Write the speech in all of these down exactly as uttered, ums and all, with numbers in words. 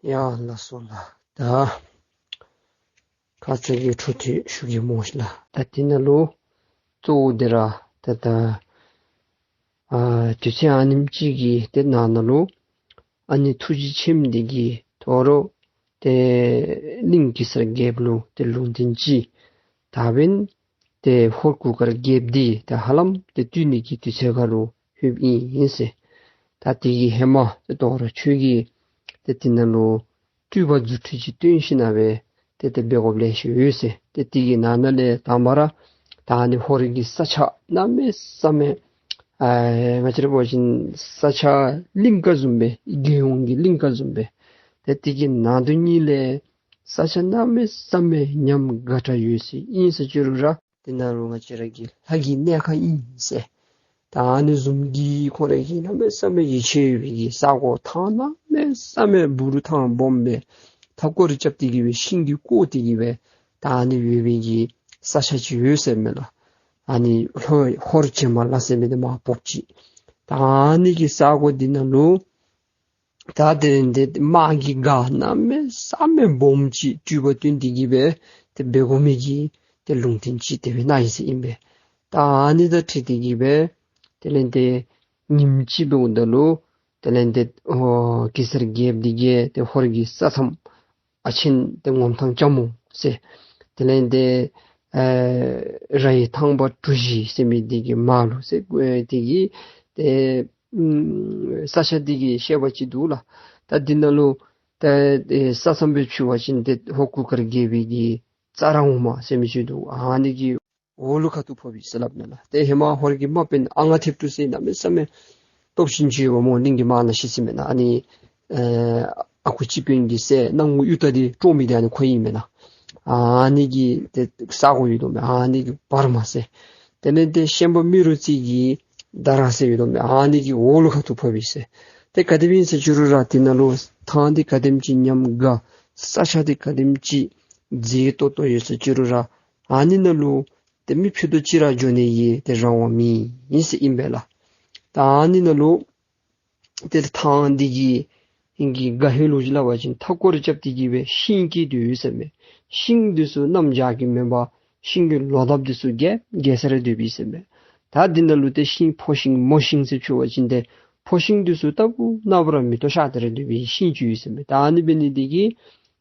ཡ་ལགས་སོ་ལགས། ད་ཁ་ཙ་གི་འཕྲོ་མཐུད་ཞུ་གེ་སྨོ་ཤིག་ལགས། ད་དེ་ནང་ལུ་གཙོ་བོ་འདི་ར་ད་ད་ཨ་དུས་ཚོད་ཨ་ནེམ་ཅིག་གི་ཏེ་ནང་ན་ལུ་ཨ་ནི་ཐུགས་རྗེ་ཆེནམ་འདི་གིས་དོ་རུང་ཏེ་གླིང་གེ་སར་རྒྱལཔོ་ལུ་ཏེ་ལུང་བསྟན་ཅི། ད་འབདན་ཏེ་ཧོར་གུར་དཀར་རྒྱལཔོ་འདི་ཏེ་ཧ་ལམ་ཏེ་བཏུལ་ནི་གི་དུས་ཚོད་ཁར་ལྷོདཔ་ཨིན་ཟེར། ད་དེ་གི་ཧེ་མ་ཏེ་དོ་རུང་ཁྱོད་ཀྱིས་ཏེ་དེ་ནང་ལུ་སྤྲུལ་པ་རྫུ་འཕྲུལ་ཅིག་སྟོན་ཞིནམ་ལས་ཏེ་ཏེ་འབད་དགོཔ་ལེ་ཤ་ཡོད་ཟེར། ཏེ་དེ་གི་ནང་ན་ལས་དང་པ་ར་ད་ཨ་ནི་ཧོར་གྱི་ས་ཆ་གནམ་མེད་ས་མེད་ཨ་ང་བཅས་ར་འབད་བ་ཅིན་ས་ཆ་གླིང་ཀ་བཟུམ་སྦེ་རྒྱལ་ཡོངས་ཀྱི་གླིང་ཀ་བཟུམ་སྦེ། ཏེ་དེ་གི་ནང་དོན་ཉིད་ལས་ས་ཆ་གནམ་མེད་ས་མེད་ཉམས་དགའ་དྲགས་ཡོད་ཟེར། ཨིན་ཟེར་ཅི་རུང་ར་དེ་ནང་ལུ་ང་བཅས་ར་གི་ལྷ་གི་གནས་ཁང་ཨིན་ཟེར། ད་ཨ་ནི་བཟུམ་གྱི་ཁོང་ར་གི་གནམ་མེད་ས་མེད་ཡིད་ཆེས་ཡོད་པའི་གི་ས་གོ་ཐང་གནམ་མེད་ས་མེད་འབུ་རུ་ཐང་སྦོམ་སྦེ་མཐའ་སྐོར་ར་རྐྱབ་སྟེ་གི་སྦེ་ཤིང་གིས་བསྐོར་ཏེ་གི་སྦེ་ད་ཨ་ནི་ཡོད་པའི་གི་ས་ཆ་ཅིག་ཡོད་ཟེར་མས་ལགས། ཨ་ནི་ཧོར་ཧོར་བྱེ་མ་ལ་ཟེར་མི་འདི་མར་ཕབ་ཅི། ད་ཨ་ནི་གི་ས་གོ་འདི་ནང་ལུ་ད་དེ་ལས་ཏེ་དམག་གི་སྒར་གནམ་མེད་ས་མེད་སྦོམ་ཅིག་སྤྲུལ་པ་སྟོན་ཏེ་གི་སྦེ་ཏེ་འབད་དགོ་མི་གི་ཏེ་ལུང་བསྟན་ཅིག་དེ་སྦེ་གནང་ཡི་ཟེར་ཨིན་པས། ད་ཨ་ནི་དང་འཁྲིལ་ཏེ་གི་སྦེ་དེ་ལས་ཏེ་ཉིནམ་ཅིག་འབདཝ་ད་ལུ་དེ་ལས་ཏེ་ཨོ་གེ་སར་རྒྱལཔོ་འདི་གིས་ཏེ་ཧོར་གྱི་ས་མཚམས་ཨ་ཆེན་ཏེ་ངོམ་ཐང་ལྕམ་མོ་ཟེར། དེ་ལས་ཏེ་ཨེ་ར་ཡི་ཐང་པ་གྲུ་བཞི་ཟེར་མི་འདི་གི་མར་ལུ་ཟེར་ཨེ་དེ་གི་ཏེ་ཨམ་ས་ཆ་འདི་གི་བཤད་པ་ཅིག་འདུག་ལགས། ད་འདི་ནང་ལུ་ད་ཨེ་ས་མཚམས་སྦེ་ཞུ་བ་ཅིན་ཏེ་ཧོར་གུར་དཀར་རྒྱལ་པོའི་གི་རྩ་ར་འོག་མ་ཟེར་མི་ཅིག་འདུག། ཨ་ནི་གི་འོག་ལུ་ཁ་ཐུག་ཕབ་ཡི་ཟེར་སླབ་ནི་ལགས། ཏེ་ཧེ་མ་ཧོར་གྱི་དམག་དཔོན་ཨ་ང་མཐེབ་དྲུག་ཟེར་གནམ་མེད་ས་མེད་སྟོབས་ཆེན་ཅིག་ཡོདཔ་སྨོ། གླིང་གི་དམག་ནང་ཤི་ཟེར་མེན་ན། ཨ་ནི་ཨེ་ཨ་ཁུ་སྤྱི་དཔོན་གྱི་སྲས་སྣང་ངུ་གཡུ་སྟག་འདི་དཀྲོག་མི་འདི་ཨ་ནི་ཁོ་ཨིན་མེན་ན། ཨ་ནི་གི་ཏེ་ས་གོ་ཡོད་དོ་མས། ཨ་ནི་གི་བར་མ་ཟེར། དེ་ལས་ཏེ་ཤན་པ་རྨེ་རུ་རྩེ་གི་ད་ར་ཟེར་ཡོད་དོ་མས། ཨ་ནི་གི་འོག་ལུ་ཁ་ཐུག་ཕབ་ཡི་ཟེར། ཏེ་ག་དེ་སྦེ་ཨིན་ཟེར་ཅི་རུང་ར་དེ་ནང་ལུ་ཐང་འདི་ག་དེམ་ཅིག་ཉམས་དགའ་ས་ཆ་འདི་ག་དེམ་ཅིག་མཛེས་ཏོག་ཏོ་ཡོད་ཟེར་ཅི་རུང་ར་ཨ་ནི་ནང་ལུ་ཏེ་མི་ཕྱེད་དོ་ཅིག་ར་འགྱོ་ནི་གི་ཏེ་རང་དབང་མེད་ཨིན་ཟེར་ཨིན་པས་ལགས། ད་ཨ་ནི་ནང་ལུ་ཏེ་ཐང་འདི་གི་ཨིན་གྱི་དགའ་ཧོད་ལོ་རྒྱུས་སླབ་པ་ཅིན་མཐའ་སྐོར་ར་རྐྱབ་སྟེ་གི་སྦེ་ཤིང་སྐྱེས་ཏེ་ཡོད་ཟེར་མས། ཤིང་འདི་ཚུ་གནམ་བྱཱར་གྱི་མེན་པར་ཤིང་གི་ལོ་འདབ་འདི་ཚུ་རྒྱས་རྒྱས་ས་ར་སྡོདཔ་ཨིན་ཟེར་མས། ད་འདི་ནང་ལུ་ཏེ་ཤིང་ཕོ་ཤིང་མོ་ཤིང་ཟེར་ཞུ་བ་ཅིན་ཏེ་ཕོ་ཤིང་འདི་ཚུ་ལྟ་བུ་ན་བུ་ར་མེ་ཏོག་ཤར་ཏེ་ར་སྡོད་པའི་ཤིང་ཅིག་ཡོད་ཟེར་མས། ད་ཨ་ནི་འབད་ནི་འདི་གིས་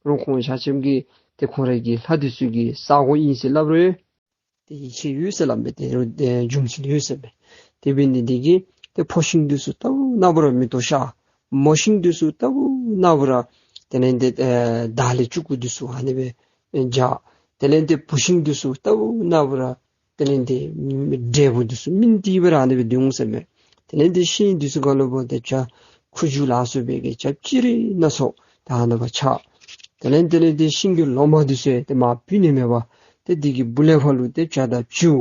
རོགས་ཁོང་ཆ་ཁྱབ་ཀྱིས་ཏེ་ཁོང་ར་གི་ལྷ་འདི་ཚུ་གི་ས་གོ་ཨིན་ཟེར་སླབ་རུང་ཏེ་ཡིད་ཆེས་ཡོད་ཟེར་སླབ་མས། ཏེ་རུང་ཏེ་རྒྱུ་མཚན་ཡོད་ཟེར་མས། དེ་འབད་ནི་འདི་གིས་ཏེ་ཕོ་ཤིང་འདི་ཚུ་ལྟ་བུ་ན་བུ་ར་མེ་ཏོག་ཤར། མོ་ཤིང་འདི་ཚུ་ལྟ་བུ་ན་བུ་ར་དེ་ལས་ཏེ་ཨེ་དར་ལས་ལྕུག་གུ་འདི་ཚུ་ཨ་ནི་སྦེ་ཨེ་འཇའ། དེ་ལས་ཏེ་བུ་ཤིང་འདི་ཚུ་ལྟ་བུ་ན་བུ་ར་དེ་ལས་ཏེ་འབྲས་བུ་འདི་ཚུ་སྨིན་ཏེ་སྦེ་ར་ཨ་ནི་སྦེ་སྡོད་འོང་ཟེར་མས། དེ་ལས་ཏེ་ཤིང་འདི་ཚུ་ག་ལུ་འབད་ཏེ་བྱ་ཁུ་བྱུག་ལ་སོགས་པའི་གི་བྱ་ཅི་རིགས་སྣ་ཚོགས་ད་ཨ་ནི་སྦེ་ཆགས། དེ་ལས་དེ་ལས་ཏེ་ཤིང་གི་ལོ་མ་འདི་ཚུ་ཏེ་མར་ཕུད་ནི་མེད་པར་ཏེ་འདི་གི་སྦུག་ལས་ཕར་ལུ་ཏེ་བྱ་དང་བྱིའུ་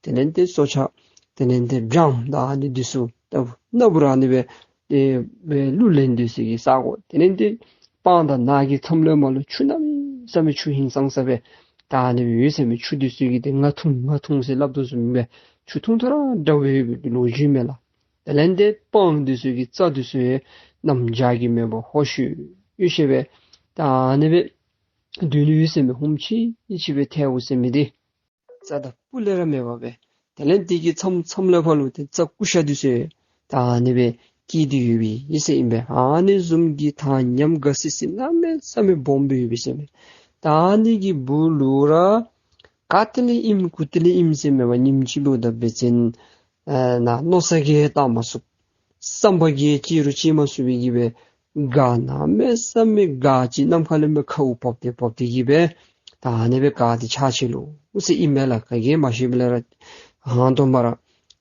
དེ་ལས་ཏེ་སྲོག་ཆགས་དེ་ལས་ཏེ་སྦྱང་དང་ཨ་ནི་འདི་ཚུ་ལྟ་བུ་ན་བུ་ར་ཨ་ནི་སྦེ་ཏེ་སྦེ་ལུ་ལེན་སྡོད་ས་གི་ས་གོ། དེ་ལས་ཏེ་སྤང་དང་ནགས་ཀྱི་མཚམས་ལས་མར་ལུ་ཆུ་གནམ་མེད་ས་མེད་ཆུ་ཧིང་སངས་ས་སྦེ་ད་ཨ་ནི་སྦེ་ཡོད་ཟེར་མས། ཆུ་འདི་ཚུ་གི་ཏེ་ང་ཐུང་ང་ཐུང་ཟེར་སླབ་དོ་བཟུམ་སྦེ་ཆུ་ཐུང་ཐུང་ར་འདྲ་བའི་ལོ་རྒྱུས་མས་ལགས། དེ་ལས་ཏེ་སྤང་འདི་ཚུ་གི་རྩྭ་འདི་ཚུ་ཡང་གནམ་བྱཱར་གྱི་མེན་པར་ཧོ་ཤུ་ཡོ་ཤུ་སྦེ་ད་ཨ་ནི་སྦེ་སྡོད་ནི་ཡོད་ཟེར་མས། ཧུམ་ཆི་ཆི་སྦེ་ཐལཝ་ཟེར་མི་འདི་རྩྭ་དང་སྤུ་ལས་ར་མེད་པར་སྦེ་དེ་ལས་འདི་གི་མཚམས་མཚམས་ལས་ཕར་ལུ་ཏེ་རྩྭ་ཀུ་ཤ་འདི་ཚུ་ཡང་ད་ཨ་ནི་སྦེ་སྐྱེས་ཏེ་ཡོད་པའི་ཨིན་ཟེར་ཨིན་པས། ཨ་ནི་བཟུམ་གྱི་ཐང་ཉམས་དགའ་སི་སི་གནམ་མེད་ས་མེད་སྦོམ་སྦེ་ཡོད་པའི་ཟེར་མས། ད་ཨ་ནི་གི་སྦུག་ལུ་ར་ག་ཏེ་ལས་ཨིནམ་གུ་ཏེ་ལས་ཨིནམ་ཟེར་མེད་པར་ཉིནམ་ཅིག་ལུ་ད་འབད་བ་ཅིན་ཨེ་ན་མནོ་བསམ་གྱིས་བཏང་མ་ཚུགས། བསམ་པ་གིས་ཅིག་རུང་ཅིག་མ་ཚུགས་པའི་གི་སྦེ་སྒར་གནམ་མེད་ས་མེད་སྒར་ཅིག་ནམ་མཁའ་ལས་མར་ཁཝ་ཕབ་སྟེ་ཕབ་སྟེ་གི་སྦེ་ད་ཨ་ནི་སྦེ་སྒར་འདི་ཆགས་ཅི་ལོ་ཟེར་ཨིན་མས་ལགས། ག་གིས་མ་ཤེས་པས་ལགས་ར་ཧང་སྟོང་པ་ར།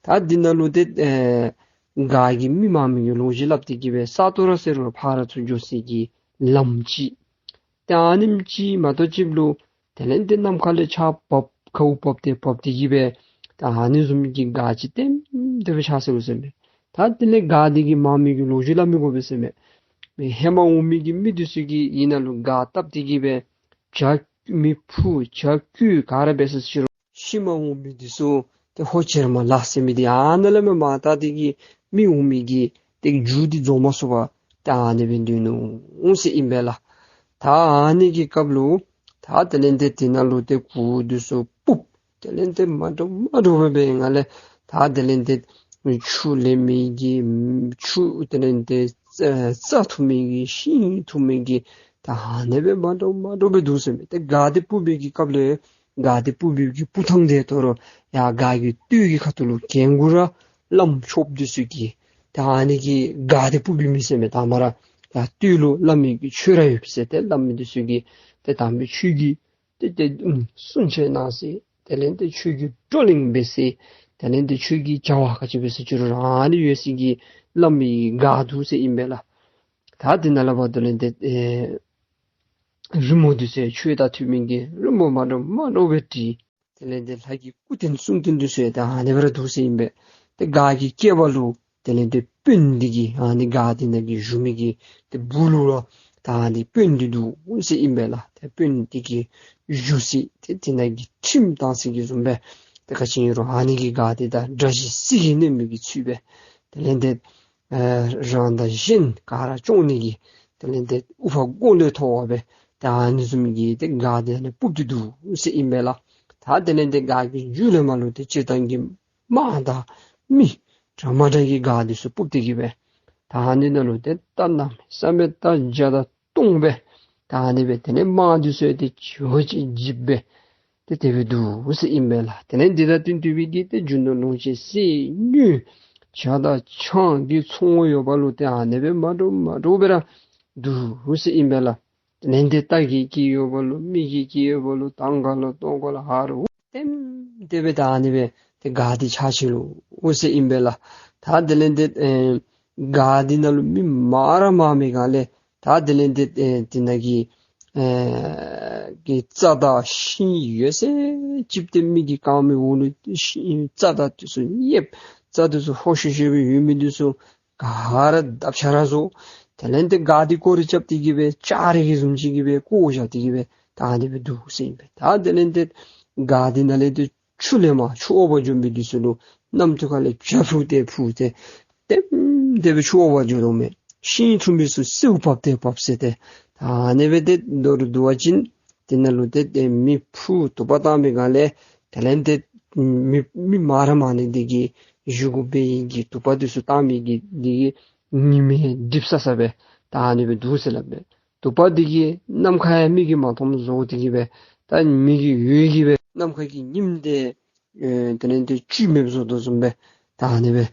ད་འདི་ནང་ལུ་ཏེ་ཨེ་སྒར་གྱི་མི་མང་མི་གི་ལོ་རྒྱུས་སླབ་སྟེ་གི་སྦེ་ས་སྟོང་ར་ཟེར་རུང་ཕར་ཚུར་འགྱོ་ས་གི་ལམ་ཅིག་ཏེ་ཨ་ནེམ་ཅིག་མ་གཏོགས་ཅིག་ལུ་དེ་ལས་ཏེ་ནམ་མཁའ་ལས་ཆརཔ་ཁཝ་ཕབ་སྟེ་ཕབ་སྟེ་གི་སྦེ་ད་ཨ་ནི་བཟུམ་གྱི་སྒར་ཅིག་ལྟེམ་ལྟེ་སྦེ་ཆགས་སོ་ཟེར་མས། ད་དེ་ལས་སྒར་འདི་གི་མང་མི་གི་ལོ་རྒྱུས་སླབ་མི་དགོ་པས་ཟེར་མས། མི་ཧེ་མ་འོང་མི་གི་མི་འདི་ཚུ་གིས་ཨ་ནཱ་ལུ་སྒར་བཏབ་སྟེ་གི་སྦེ་བྱ་མི་ཕུ་བྱ་རྐུ་ག་ར་འབད་ས་ཅི་རུང་ཤུལ་མ་འོང་མི་འདི་ཚུ་ཏེ་ཧོར་བྱེ་མ་ལ་ཟེར་མི་འདི་ཨ་ནཱ་ལས་མར་མར་བལྟ་སྟེ་གི་མི་འོང་མི་གི་ཏེ་རྒྱུ་འདི་རྫོགས་མ་ཚུགས་པར་ད་ཨ་ནི་སྦེ་སྡོད་ནུག་ཟེར་ཨིན་པས་ལགས། ད་ཨ་ནི་གི་སྐབས་ལུ་ད་དེ་ལས་ཏེ་དེ་ནང་ལུ་ཏེ་གུར་འདི་ཚུ་སྤུབས། དེ་ལས་ཏེ་མ་འདྲཝ་མ་འདྲཝ་སྦེ་སྦེ་ཡི་ལས་ད་དེ་ལས་ཏེ་ཆུ་ལེན་མི་གི་ཆུ་དེ་ལས་ཏེ་རྩྭ་འཐུ་མི་གི་ཤིང་འཐུ་མི་གི་ད་ཨ་ནི་སྦེ་མ་འདྲཝ་མ་འདྲཝ་སྦེ་འདུག་ཟེར་མས། ཏེ་སྒར་འདི་སྤུབ་པའི་གི་སྐབས་ལས་སྒར་འདི་སྤུབ་པའི་གི་སྤུབ་ཐངས་འདི་དོ་རུང་ཡར་སྒར་གྱི་སྟོད་ཀྱི་ཁ་ཐུག་ལུ་གྱལ་མགུ་ར་བླམ་ཆོསཔ་འདི་ཚུ་གིས་ད་ཨ་ནི་གི་སྒར་འདི་སྤུབ་པའི་མི་ཟེར་མས། ད་མར་ཡར་སྟོད་ལུ་བླ་མའི་གི་ཆོས་ར་ཡོད་ཟེར། ཏེ་བླ་མ་འདི་ཚུ་གིས་ཏེ་དམ་པའི་ཆོས་ཀྱི་ཏེ་ཏེ་ཨུམ་གསུང་ཆོག་གནང་ས། དེ་ལས་ཏེ་ཆོས་ཀྱི་བགྲོ་གླེང་འབད་ས། དེ་ལས་ཏེ་ཆོས་ཀྱི་བྱ་བ་ག་ཅི་འབད་ས་ཅི་རུང་ར་ཨ་ནི་ཡོད་ས་གི་བླ་མའི་སྒར་འདུག་ཟེར་ཨིན་པས་ལགས། ད་དེ་ནང་ལས་ཕར་དེ་ལས་ཏེ་ཨེ་རི་མོ་འདི་ཚུ་ཆོས་དང་མཐུན་མི་གི་རི་མོ་མ་འདྲཝ་མ་འདྲཝ་སྦེ་བྲིས། དེ་ལས་ཏེ་ལྷ་གི་སྐུ་རྟེན་གསུང་རྟེན་འདི་ཚུ་ཡང་ད་ཨ་ནི་སྦེ་ར་འདུག་ཟེར་ཨིན་པས། ཏེ་སྒར་གྱི་སྐེད་པ་ལུ་དེ་ལས་ཏེ་དཔོན་འདི་གི་ཨ་ནི་སྒར་འདི་ནང་གི་བཞུགས་མི་གི་ཏེ་སྦུག་ལུ་ར་ད་ཨ་ནི་དཔོན་འདི་འདུག་ཟེར་ཨིན་པས་ལགས། ཏེ་དཔོན་འདི་གིས་བཞུགས་ས་ཏེ་དེ་ནང་གི་ཁྲིམས་བཏང་ས་གི་བཟུམ་སྦེ་ཏེ་ག་ཅི་ཨིན་རུང་ཨ་ནི་གི་སྒར་འདི་ད་དགྲ་བཞི་སྲི་གི་གནོན་མི་གི་ཚུལ་སྦེ་དེ་ལས་ཏེ་ཨེ་རང་དང་གཞན་ག་ར་སྐྱོང་ནི་གི་དེ་ལས་ཏེ་དབུ་འཕང་མགོ་ལས་མཐོ་བ་སྦེ་ད་ཨ་ནི་བཟུམ་གྱི་ཏེ་སྒར་འདི་ཨ་ནི་སྤུབས་ཏེ་འདུག་ཟེར་ཨིན་པས་ལགས། ད་དེ་ལས་ཏེ་སྒར་གྱི་མཇུག་ལས་མར་ལུ་ཏེ་སྤྱིར་བཏང་གི་དམག་དང་མི་འདྲ་མ་འདྲ་གི་སྒར་འདི་ཚུ་སྤུབས་ཏེ་གི་སྦེ་ད་ཨ་ནི་ནང་ལུ་ཏེ་རྟ་གནམ་མེད་ས་མེད་རྟ་བརྒྱ་དང་སྟོང་སྦེ་ད་ཨ་ནི་སྦེ་དེ་ལས་དམག་འདི་ཚུ་ཡང་ཏེ་ཇེ་ཆེ་ཇེ་ཆེ་སྦེ་ཏེ་དེ་སྦེ་འདུག་ཟེར་ཨིན་པས་ལགས། དེ་ལས་འདི་དང་བསྟུན་ཏེ་སྦེ་གི་ཏེ་རྒྱུ་ནོར་ལོངས་སྤྱོད་ཟས་ཉོ་ཇ་དང་ཆང་གི་ཚོང་ཡོདཔ་ལུ་ཏེ་ཨ་ནི་སྦེ་མ་འདྲཝ་མ་འདྲཝ་སྦེ་ར་འདུག་ཟེར་ཨིན་པས་ལགས། དེ་ལས་ཏེ་རྟ་གི་སྐྱེད་ཡོདཔ་ལུ་མི་གི་སྐྱེད་ཡོདཔ་ལུ་ཐང་ག་ལུ་ལྟོ་གོས་ལུ་ཧ་རུ་ལྟེམ་ལྟེ་སྦེ་ད་ཨ་ནི་སྦེ་ཏེ་སྒར་འདི་ཆགས་ཅི་ལོ་ཟེར་ཨིན་པས་ལགས། ད་དེ་ལས་ཏེ་ཨེ་སྒར་འདི་ནང་ལུ་མི་མང་ར་མང་མི་ག་ལས་ད་དེ་ལས་ཏེ་ཨེ་དེ་ནང་གི་ཨེ་གི་རྩྭ་དང་ཤིང་ཡོད་ཚད་ཅིག་ཏེ་མི་གིས་གང་མི་འོང་ལུ་ཤིང་རྩྭ་དང་འདི་ཚུ་ཉེབ། རྩྭ་འདི་ཚུ་ཧོ་ཤེ་ཤེ་སྦེ་ཡོད་མི་འདི་ཚུ་ག་ར་བརྡབ་ཆག་ར་བཟོ། དེ་ལས་ཏེ་སྒར་འདི་སྐོར་ར་རྐྱབ་སྟེ་གི་སྦེ་ལྕགས་རི་གི་བཟུམ་ཅིག་གི་སྦེ་བཀོ་བཞག་སྟེ་གི་སྦེ་ད་ཨ་ནི་སྦེ་འདུག་ཟེར་ཨིན་པས། ད་དེ་ལས་ཏེ་སྒར་འདི་ནང་ལས་ཏེ་ཆུ་ལེན་མ་ཆུ་འོ་བར་འགྱོ་མི་འདི་ཚུ་ལུ་གནམ་ཐོག་ཁ་ལས་བྱ་འཕུར་ཏེ་འཕུར་ཏེ་ལྟེམ་ལྟེ་སྦེ་ཆུ་འོ་བར་འགྱོ་དོ་མས། ཤིང་འཐུ་མི་ཚུ་སེརཝ་བབས་ཏེ་བབས་ཟེར་ཏེ་ད་ཨ་ནི་སྦེ་ཏེ་མདོར་བསྡུ་བ་ཅིན་དེ་ནང་ལུ་ཏེ་ཏེ་མི་ཕུ་དུ་པ་བཏང་མི་ག་ལས་དེ་ལས་ཏེ་མི་མི་མང་ར་མང་ནི་འདི་གིས་བཞེས་སྒོ་འབད་ནི་གི་དུ་པ་འདི་ཚུ་བཏང་མི་གི་འདི་གིས་ཉི་མའི་འགྲིབ་ས་ས་སྦེ་ད་ཨ་ནི་སྦེ་འདུག་ཟེར་སླབ་མས། དུ་པ་འདི་གིས་ནམ་མཁའ་ཡང་མིག་གིས་མ་མཐོངམ་བཟོ་སྟེ་གི་སྦེ་ད་མི་གི་འོད་ཀྱིས་སྦེ་ནམ་མཁའ་གི་ཉིམ་འདི་ཨེ་དེ་ལས་ཏེ་བཅུད་མེདཔ་བཟོ་དོ་བཟུམ་སྦེ་ད་ཨ་ནི་སྦེ་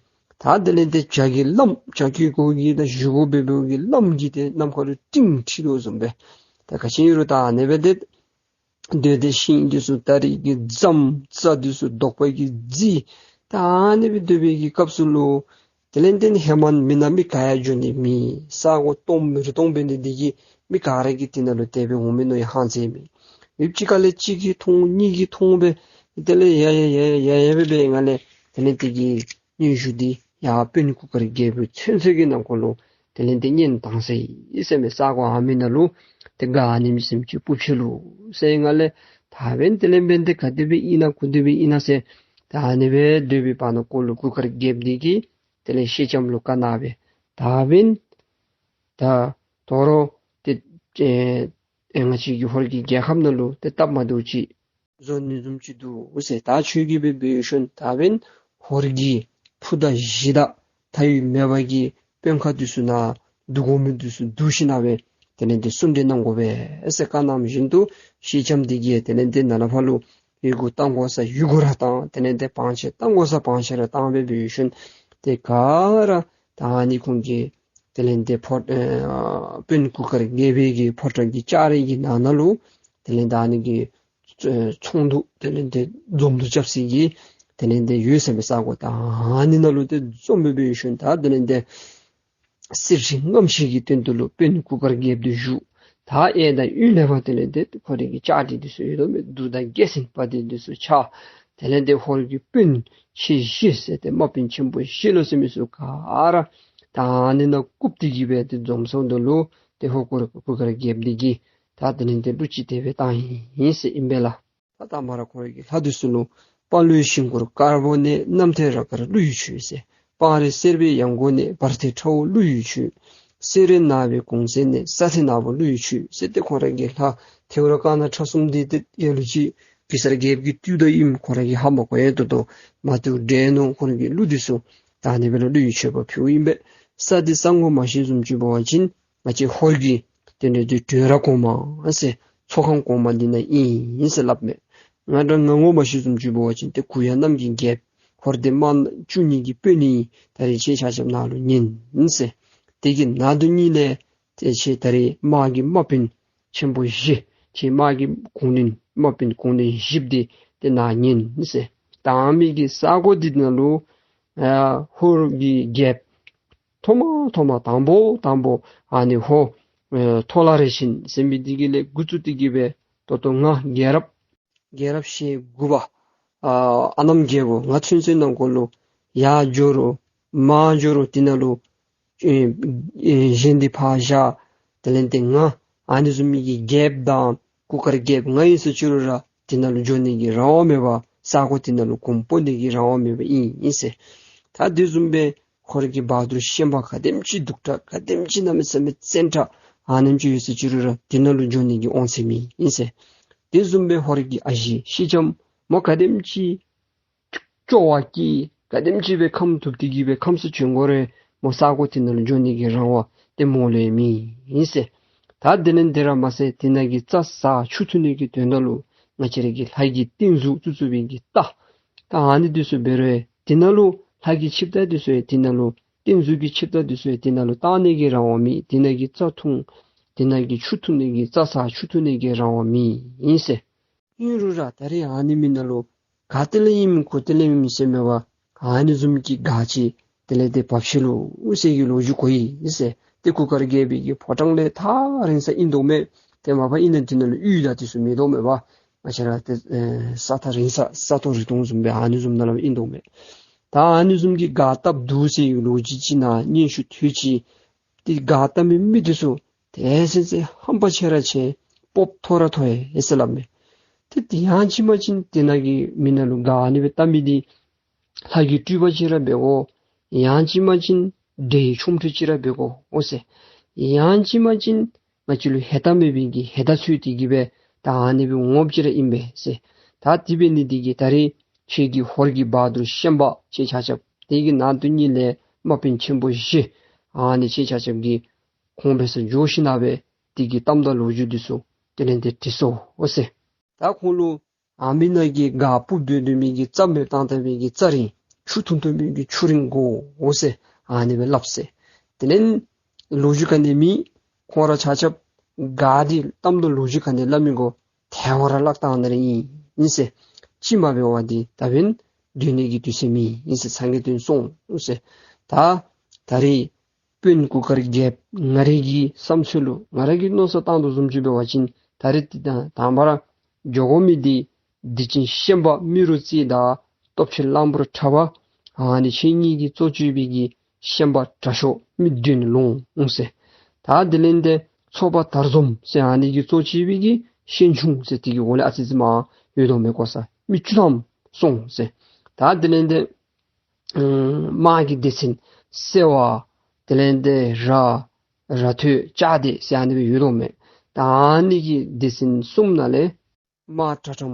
ད་དེ་ལས་ཏེ་བྱ་གི་ལམ་བྱ་གི་གོ་གི་ད་བཞེས་སྒོ་འབད་བའི་གི་ལམ་གྱི་ཏེ་ནམ་མཁའ་ལུ་སྤྲིན་འཁྲིགས་དོ་བཟུམ་སྦེ་ད་ག་ཅི་ཨིན་རུང་ད་ཨ་ནི་སྦེ་ཏེ་སྡོད་དེ་ཤིང་འདི་ཚུ་སྟ་རེ་གིས་འཇམ། རྩྭ་འདི་ཚུ་དོག་པ་གིས་བརྫི། ད་ཨ་ནི་སྦེ་སྡོད་པའི་གི་སྐབས་སུ་ལུ་དེ་ལས་ཏེ་ཧེ་མ་མི་ནང་མི་ག་ཡང་འགྱོ་ནི་མེད། ས་གོ་སྟོངམ་རི་སྟོང་འབད་ནི་འདི་གིས་མི་ག་ར་གིས་དེ་ནང་ལུ་དེ་སྦེ་འོང་མི་མནོ་ཡང་ཧང་ཚད་མེད། མི་གཅིག་ཁ་ལས་གཅིག་གིས་མཐོང་གཉིས་ཀྱིས་མཐོང་སྦེ་དེ་ལས་ཡ་ཡ་ཡ་ཡ་ཡ་ཡ་སྦེ་སྦེ་ཡར་ལས་དེ་ལས་དེ་གི་སྙན་ཞུ་འདི་ཡར་དཔོན་གུར་དཀར་རྒྱལ་པོའི་ཚུན་ཚོད་ཀྱི་ནང་འཁོད་ལུ་དེ་ལས་ཏེ་སྙན་བཏང་ཟེར་ཨིན་ཟེར་མས། ས་གོ་ཨ་མི་ནང་ལུ་ཏེ་སྒར་ཨ་ནེམ་ཅིག་སེམས་ཅན་སྤུབས་ཅི་ལོ་ཟེར་ཡི་ལས་ད་འབདན་དེ་ལས་འབདན་ཏེ་ག་དེ་སྦེ་ཨིན་ན་གུ་དེ་སྦེ་ཨིན་ན་ཟེར་ད་ཨ་ནི་སྦེ་སྡོད་པའི་བར་ན་འཁོད་ལུ་གུར་དཀར་རྒྱལཔོ་འདི་གིས་དེ་ལས་སེང་ལྕམ་ལུ་བཀའ་གནང་སྦེ་ད་འབདན་ད་དོ་རུང་ཏེ་ཨེ་ཨེ་ང་བཅས་ཀྱི་ཧོར་གྱི་རྒྱལ་ཁམས་ནང་ལུ་ཏེ་སྟབས་མ་བདེཝ་ཅིག་བཟོ་ནི་བཟུམ་ཅིག་འདུག་ཟེར། ད་ཁྱོད་ཀྱིས་སྦེ་འབད་ཞིནམ་ད་འབདན་ཧོར་གྱི་ཕུ་དང་གཞི་དང་མཐའ་དབུས་མེད་པ་གི་དཔོན་ཁག་འདི་ཚུ་ནང་འདུ་དགོ་མི་འདི་ཚུ་འདུ་ཞིནམ་སྦེ་དེ་ལས་ཏེ་གསུང་གྲོས་གནང་དགོ་པས་ཟེར་བཀའ་གནངམ་བཞིན་དུ་སེང་ལྕམ་འདི་གིས་དེ་ལས་ཏེ་ནཱ་ལས་ཕར་ལུ་ཡི་གུ་བཏང་དགོ་ས་ཡི་གུ་ར་བཏང་། དེ་ལས་ཏེ་བང་ཆེན་བཏང་དགོ་ས་བང་ཆེན་ར་བཏང་སྦེ་འབད་ཞིནམ་ཏེ་ག་ར་ད་ཨ་ནི་ཁོང་གི་དེ་ལས་ཏེ་ཕོ་ཨེ་དཔོན་གུར་དཀར་རྒྱལ་པོའི་གི་ཕོ་བྲང་གི་ལྕགས་རི་གི་ནང་ན་ལུ་དེ་ལས་ད་ཨ་ནི་གི་ཚོང་འདུ་དེ་ལས་ཏེ་འཛོམས་འདུ་རྐྱབ་ས་གི་དེ་ལས་ཏེ་ཡོད་ཟེར་མས་ས་གོ། ད་ཨ་ནི་ནང་ལུ་ཏེ་འཛོམས་སྦེ་འབད་ཞིནམ་ད་དེ་ལས་ཏེ་གསེར་ཁྲི་རྔམ་ཤོས་ཀྱི་སྟེང་དུ་ལུ་དཔོན་གུར་དཀར་རྒྱལཔོ་འདི་བཞུགས། ད་གཡས་དང་གཡོན་ལས་ཕར་དེ་ལས་ཏེ་ཁོ་རའི་གི་ལྕགས་རི་འདི་ཚུ་ཡོད་དོ་མས། གདུགས་དང་རྒྱལ་མཚན་དཔའ་རྟུལ་འདི་ཚུ་འཕྱར། དེ་ལས་ཏེ་ཧོར་གྱི་དཔོན་ཆེ་བཞི་ཟེར་ཏེ་དམག་དཔོན་ཆེན་པོ་བཞི་ལོ་ཟེར་མི་ཚུ་ག་ར་ད་ཨ་ནི་ནང་བཀུག་སྟེ་གི་སྦེ་ཏེ་འཛོམས་ས་འདི་ལུ་ཏེ་ཧོར་གུར་གུར་དཀར་རྒྱལཔོ་འདི་གིས་ད་དེ་ལས་ཏེ་གླུ་ཅིག་དེ་སྦེ་བཏང་ཡི་ཟེར་ཨིན་པས་ལགས། ད་ད་མར་ཁོ་རའི་གི་ལྷ་འདི་ཚུ་ལུ་དཔའ་ལུས་ཞིང་ཁུར་དཀར་པོ་ནས། གནམ་ཐེལ་རབ་དཀར་གླུ་ཡི་མཆོད་ཟེར། སྤང་རི་སེར་པོའི་ཡང་སྒོ་ནས། བར་ཐེལ་ཁྲ་བོ་གླུ་ཡི་མཆོད། སེ་རའི་ནང་པའི་གུང་སེང་ནས། ས་མཐའི་ནག་པོ་ཀླུ་ཡི་ཆོས་ཟེར་ཏེ་ཁོང་ར་གི་ལྷ་ཐེའུ་རང་དཀར་ནག་ཁྲ་གསུམ་འདི་ཏེ་ལ་ལུ་ཅིག་གེ་སར་རྒྱལཔོ་གི་བཏུལ་ད་ཨིནམ་ཁོང་ར་གིས་ཧ་མ་གོ་ཡང་ད་ལྟོ་མ་བཏུལ་བྲལ་ནུག། ཁོང་ར་གི་ཀླུ་འདི་ཚུ་ད་ཨ་ནི་སྦེ་ལ་ཀླུ་ཡི་ཆོས་པ་ཕུལཝ་ཨིན་པས། ས་འདི་ས་ངོ་མ་ཤེས་བཟུམ་ཅིག་འབད་བ་ཅིན་ང་བཅས་ཧོར་གྱི་དེ་འདྲ་དེ་དོན་ར་གོང་མ་ཟེར་ཚོགས་ཁང་གོང་མ་འདི་ནང་ཨིན་ཟེར་སླབ་མས། ང་འདྲ་ང་ངོ་མ་ཤེས་བཟུམ་ཅིག་འབད་བ་ཅིན་ཏེ་གུ་ཡངས་གནམ་གྱི་རྒྱལཔོ་ཧོར་སྡེ་དམག་བཅུ་གཉིས་ཀྱི་དཔོན་ཨིན། ད་རེས་ཁྱེད་ཆ་ཁྱབ་ནཱ་ལུ་ཉན་ཟེར། དེ་གི་ནང་དོན་ཉིད་ལས་ཏེ་ཁྱེད་ད་རེས་དམག་གི་དམག་དཔོན་ཆེན་པོ་བཞི་ཁྱེད་དམག་གི་གུང་བློན་དམག་དཔོན་གུང་བློན་བཞི་པོ་འདི་ཏེ་ནཱ་ཉན་ཟེར། དང་པའི་གི་ས་གོ་འདི་ནང་ལུ་ཨ་ཧོར་གྱི་རྒྱལཔོ་ཐོག་མ་ཐོག་མ་དང་པོ་དང་པོ་ཨ་ནི་ཧོར་ཨེ་ཐོ་ལ་རས་ཆེན་ཟེར་མི་འདི་གི་ལས་འགོ་བཙུགས་ཏེ་གི་སྦེ་ད་ལྟོ་ང་རྒྱལ་རབས་རྒྱལ་རབས་ཞེ་དགུ་པ་ཨ་ཨ་ནེམ་རྒྱལ་པོ་ང་ཚུན་ཚོད་ནང་འཁོད་ལུ་ཡར་འགྱོ་རུང་མར་འགྱོ་རུང་དེ་ནང་ལུ་ཨེ་ཨེ་གཞན་འདི་ཕར་བཞག། དེ་ལས་ཏེ་ང་ཨ་ནི་བཟུམ་མའི་གི་རྒྱལཔོ་དང་གུར་དཀར་རྒྱལཔོ་ང་ཨིན་ཟེར་ཅི་རུང་ར་དེ་ནང་ལུ་འགྱོ་ནི་གི་རང་དབང་མེད་པར་ས་གོ་དེ་ནང་ལུ་གོམ་སྤོ་ནི་གི་རང་དབང་མེད་པ་ཨིན་ཨིན་ཟེར། ད་དེ་བཟུམ་སྦེ་ཧོར་གྱི་བ་དུར་ཤན་པ་ག་དེམ་ཅིག་གདུག་དྲགས་ག་དེམ་ཅིག་གནམ་མེད་ས་མེད་བཙན་དྲགས་ཨ་ནེམ་ཅིག་ཡོད་ཟེར་ཅི་རུང་ར་དེ་ནང་ལུ་འགྱོ་ནི་གི་དབང་ཚད་མེད་ཨིན་ཟེར། དེ་བཟུམ་སྦེ་ཧོར་གྱི་ཨ་ཞེ་སེང་ལྕམ་མོ་ག་དེམ་ཅིག་སྐྱོ་བ་སྐྱེས་ག་དེམ་ཅིག་སྦེ་ཁམས་ཐུབ་སྟེ་གི་སྦེ་ཁམས་སུ་བྱོན་དགོ་རུང་མོ་ས་གོ་དེ་ནང་ལུ་འགྱོ་ནི་གི་རང་དབང་ཏེ་མོ་ལུ་ཡང་མེད་ཨིན་ཟེར། ད་དེ་ལས་དེ་ར་མ་ཚད་དེ་ནང་གི་རྩྭ་ཟ་ཆུ་འཐུང་ནི་གི་དོན་དག་ལུ་ང་བཅས་ར་གི་ལྷ་གི་རྟེན་གཟུགས་བཙུགས་བཙུགས་པའི་གི་རྟ་ད་ཨ་ནི་འདི་ཚུ་འབད་རུང་དེ་ནང་ལུ་ལྷ་གི་ཆིབས་རྟ་འདི་ཚུ་ཡང་དེ་ནང་ལུ་རྟེན་གཟུགས་ཀྱི་ཆིབས་རྟ་འདི་ཚུ་ཡང་དེ་ནང་ལུ་བཏང་ནི་གི་རང་དབང་མེད། དེ་ནང་གི་རྩྭ་འཐུང་དེ་ནང་གི་ཆུ་འཐུང་ནི་གི་རྩྭ་ཟ་ཆུ་འཐུང་ནི་གི་རང་དབང་མེད་ཨིན་ཟེར། ཨིན་རུང་ར་ད་རེས་ཨ་ནི་མི་ནང་ལུ་ག་ཏེ་ལས་ཨིནམ་གུ་ཏེ་ལས་ཨིནམ་ཟེར་མེད་པར་ཨ་ནི་བཟུམ་གྱི་ག་ཅི་དེ་ལས་ཏེ་བབས་ཤིག་ལོ་ཟེར་གྱི་ལོ་རྒྱུས་གོ་ཡི་ཟེར། ཏེ་གུར་དཀར་རྒྱལ་པོའི་གི་ཕོ་བྲང་ལས་ཐག་རིང་ས་ཨིན་དོ་མས། ཏེ་མ་པ་ཨིན་ན་དེ་ནང་ལུ་གཡུས་དང་དེ་ཚུ་མེད་དོ་མས་པ། ང་བཅས་ར་ཏེ་ཨེ་ས་ཐག་རིང་ས་ས་སྟོང་རི་སྟོང་བཟུམ་སྦེ་ཨ་ནི་བཟུམ་ནང་ལུ་ཨིན་དོ་མས། ད་ཨ་ནི་བཟུམ་གྱི་ག་བཏབ་འདུག་ཟེར་གྱི་ལོ་རྒྱུས་ཅིག་ནཱ་སྙན་ཞུ་ཐོས་ཅི། ཏེ་ག་བཏབ་མི་མི་འདི་ཚུ་དེ་སེམས་ཅན་ཧམ་པ་ཆེ་ར་ཆེ་སྤོབས་མཐོ་ར་མཐོ་ཡི་ཟེར་སླབ་མས། ཏེ་དེ་ཡང་ཅིན་མ་ཅིན་དེ་ནང་གི་མི་ནང་ལུ་ག་ཨ་ནི་སྦེ་བཏབ་མི་འདི་ལྷ་གི་སྤྲུལ་པ་ཅིག་ར་འབད་དགོ། ཡང་ཅིན་མ་ཅིན་འདྲེ་ཡི་ཆོ་འཕྲུལ་ཅིག་ར་འབད་དགོ་འོང་ཟེར། ཡང་ཅིན་མ་ཅིན་ང་བཅས་ལུ་ཧེ་ད་མེད་པའི་གི་ཧེ་ད་ཚུད་དེ་གི་སྦེ་ད་ཨ་ནི་སྦེ་འོངམ་ཅིག་ར་ཨིན་པས་ཟེར། ད་དེ་འབད་ནི་འདི་གིས་ད་རེས་ཁྱེད་ཀྱིས་ཧོར་གྱི་བ་དུར་ཤན་པ་ཁྱེད་ཆ་ཁྱབ་དེ་གི་ནང་དོན་ཉིད་ལས་དམག་དཔོན་ཆེན་པོ་བཞི་ཨ་ནི་ཁྱེད་ཆ་ཁྱབ་ཀྱིས་ཁོང་འབད་སར་འགྱོ་ཞིནམ་ལས་དེ་གི་གཏམ་དང་ལོ་རྒྱུས་འདི་ཚུ་དེ་ལས་ཏེ་དྲི་སོང་ཟེར། ད་ཁོང་ལུ་ཨ་མི་ནང་གི་ག་སྤུབ་སྡོད་སྡོད་མི་གི་རྩྭ་འབད་བཏང་བཏང་མི་གི་རྩྭ་རིང་ཆུ་འཐུང་འཐུང་མི་གི་ཆུ་རིང་དགོ་འོང་ཟེར་ཨ་ནི་སྦེ་སླབ་ཟེར། དེ་ལས་ལོ་རྒྱུས་ག་ནི་མེད། ཁོང་ར་ཆ་ཁྱབ་ག་འདི་གཏམ་དང་ལོ་རྒྱུས་ག་ནི་སླབ་མི་དགོ། ཐལ་བ་ར་བརླག་བཏང་ནི་ར་ཨིན་ཟེར། ཅིག་མ་འབད་བར་འདི་ད་འབདན་སྡོད་ནི་གི་དུས་ཚོད་མེད་ཟེར། སངས་རྒྱས་བསྟན་སོང་ཟེར། ད་ད་རེས་དཔོན་གུར་དཀར་རྒྱལཔོ་ང་རའི་གི་བསམ་ཚུལ་ལུ་ང་ར་གིས་མནོ་བསམ་བཏང་དོ་བཟུམ་ཅིག་འབད་བ་ཅིན་ད་རེས་འདི་དང་དང་པ་ར་འགྱོ་དགོ་མི་འདི་སྡིག་ཅན་ཤན་པ་རྨེ་རུ་རྩེ་དང་སྟོབས་ཆེན་གླང་པོ་ཁྲ་བ་ཨ་ནི་ཁྱེད་གཉིས་ཀྱིས་གཙོ་བྱས་པའི་གི་ཤན་པ་དྲག་ཤོས་མི་བདུན་ལོངས་འོང་ཟེར། ད་དེ་ལས་ཏེ་ཚོགས་པ་དར་འཛོམས་ཟེར་ཨ་ནི་གིས་གཙོ་བྱས་པའི་གི་ཤན་ཆུང་ཟེར་དེ་གི་འོག་ལས་ཨ་ཙི་ཙི་མར་ཡོད་དོ་མས། གོ་ས་མི་བཅུ་ཐམ་སོང་ཟེར། ད་དེ་ལས་ཏེ་ཨམ་དམག་གི་སྡེ་ཚན་སེ་བ་དེ་ལས་ཏེ་ར་ར་ཐོད་ལྕགས་སྡེ་ཟེར་ཨ་ནི་སྦེ་ཡོད་དོ་མས། ད་ཨ་ནི་གི་སྡེ་ཚན་གསུམ་ནང་ལས་དམག་གྲྭ་ཁྲོམ་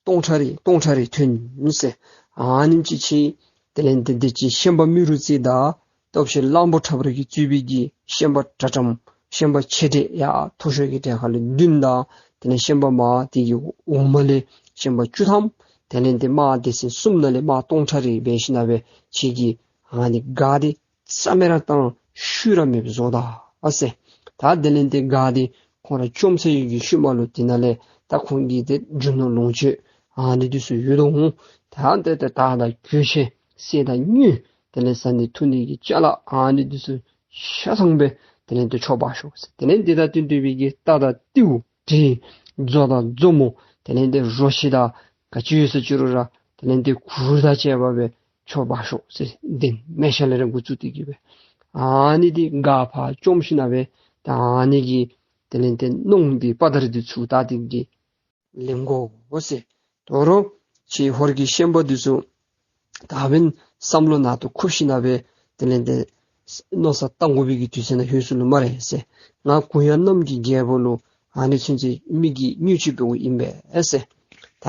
སྟོང་ཕྲག་རེ་སྟོང་ཕྲག་རེ་ཐོན་ཟེར། ཨ་ནེམ་ཅིག་ཁྱེད་དེ་ལས་ཏེ་སྡིག་ཅན་ཤན་པ་རྨེ་རུ་རྩེ་དང་སྟོབས་ཆེན་གླང་པོ་ཁྲ་བ་ར་གིས་གཙོས་པའི་གི་ཤན་པ་གྲྭ་ཁྲོམ་ཤན་པ་ཆེ་གྲས་ཡང་མཐོ་ཤོས་ཀྱི་གྲས་ཁར་ལས་བདུན་དང་དེ་ལས་ཤན་པ་མར་དེ་གི་འོག་མ་ལས་ཤན་པ་བཅུ་ཐམ་དེ་ལས་ཏེ་དམག་སྡེ་ཚན་གསུམ་ནང་ལས་དམག་སྟོང་ཕྲག་རེ་འབད་ཞིནམ་ལས་ཁྱེད་ཀྱིས་ཨ་ནི་ག་འདི་རྩ་མེད་ར་བཏང་ཤུལ་ར་མེདཔ་བཟོ་ད་ཨ་ཟེར། ད་དེ་ལས་ཏེ་ག་འདི་ཁོང་ར་བཅོམ་ཚར་ཡོད་ཀྱི་ཤུལ་མ་ལུ་དེ་ནང་ལས་ད་ཁོང་གི་ཏེ་རྒྱུ་ནོར་ལོངས་སྤྱོད་ཨ་ནི་འདི་ཚུ་ཡོད་དོ་འོང་། ད་ཏེ་ཏེ་དར་དང་གོས་ཆེན་གསེར་དང་དངུལ་དེ་ལས་བཟའ་ནི་འཐུང་ནི་གི་ཅ་ལ་ཨ་ནི་འདི་ཚུ་ཆ་ཚང་སྦེ་དེ་ལས་ཏེ་འཕྲོག་འབག་ཤོག་ཟེར། དེ་ལས་ཏེ་ད་དེ་འདྲ་བའི་གི་རྟ་དང་རྟེའུ་དེ་མཛོ་དང་མཛོ་མོ་དེ་ལས་ཏེ་རོ་ཁྱི་དང་ག་ཅི་ཡོད་ཟེར་ཅི་རུང་ར་དེ་ལས་ཏེ་གུར་དང་བཅས་པ་སྦེ་འཕྲོག་འབག་ཤོག་ཟེར། དེ་མལ་ཆ་ལས་ར་འགོ་བཙུགས་ཏེ་གི་སྦེ་ཨ་ནི་འདི་ག་ཕར་བཅོམ་ཞིནམ་ལས་ད་ཨ་ནི་གི་དེ་ལས་ཏེ་གནོང་འདི་དཔའ་དར་འདི་ཚུ་ད་དེ་གི་ལེན་དགོ་ཟེར། དོ་རུང་ཁྱེད་ཧོར་གྱི་ཤན་པ་འདི་ཚུ་ད་འབདན་བསམ་བློ་ནང་དུ་འཁོར་ཞིནམ་ལས་དེ་ལས་ཏེ་ མནོ་བསམ་བཏང་དགོ་པའི་གི་དུས་ཚོད་ནང་ལྷོད་སོ་ལོ་སྨ་རེ་ཟེར། ང་གུ་ཡངས་གནམ་གྱི་རྒྱལ་པོ་ལུ་ཨ་ནི་ཚུན་ཚོད་མི་གི་ཉུག་ཅིག་འབདཝ་ཨིན་པས་ཟེར། ད་